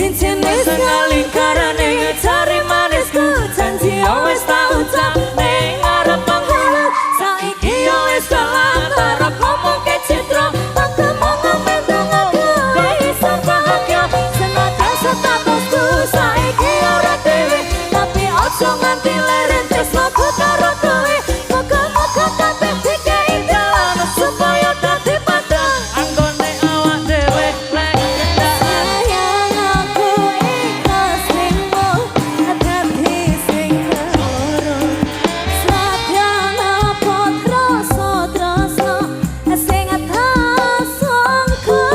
Cincin wis ngalingkarane jare manisku. Janji yo wis tak ucap ning ngarep penghulu. Saiki yo wis telat arep ngomongke citra. Aku mau ngamen donga kowe iso bahagia. Senajan statusku saiki ora dhewe, tapi ojo nganti leren tresnoku karo kowe. Muga-muga kabeh dikei dalan supaya dadi padang anggone awak dhewe lek kendaan. Sayang, aku ikhlas nrimo dadi sing keloro. Senadyan abot rasa tresno sing tak sangka.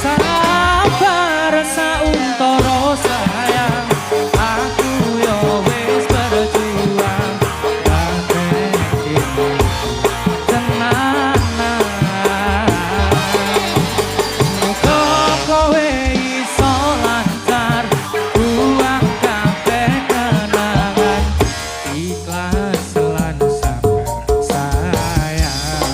Sabar sauntara sayang, aku yo wis berjuang gawe tenanan. Muga kowe iso lancar, buang kabeh kenangan, ikhlas lan sabar sayang.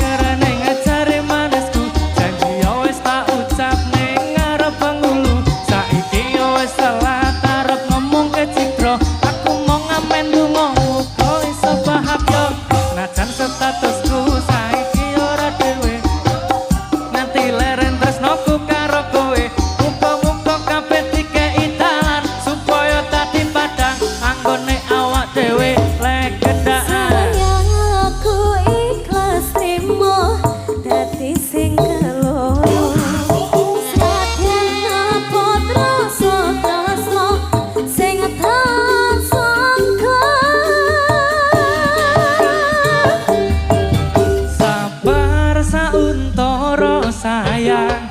Karena ngajare manisku, janji yo wis tak ucap ning ngarep penghulu. Saiki yo wis telat arep ngomong ke Citra. Aku mau ngamen donga muga iso bahagia. Najan statusku saiki ora dhewe, nganti leren tresnoku karo kowe. Muga-muga kabeh dikei dalan supaya dadi padang anggone awak dhewe lek kendaan. Sayang, aku ikhlas nrimo dadi sing keloro. Senadyan abot rasa tresno sing tak sangka. Sabar sauntara sayang.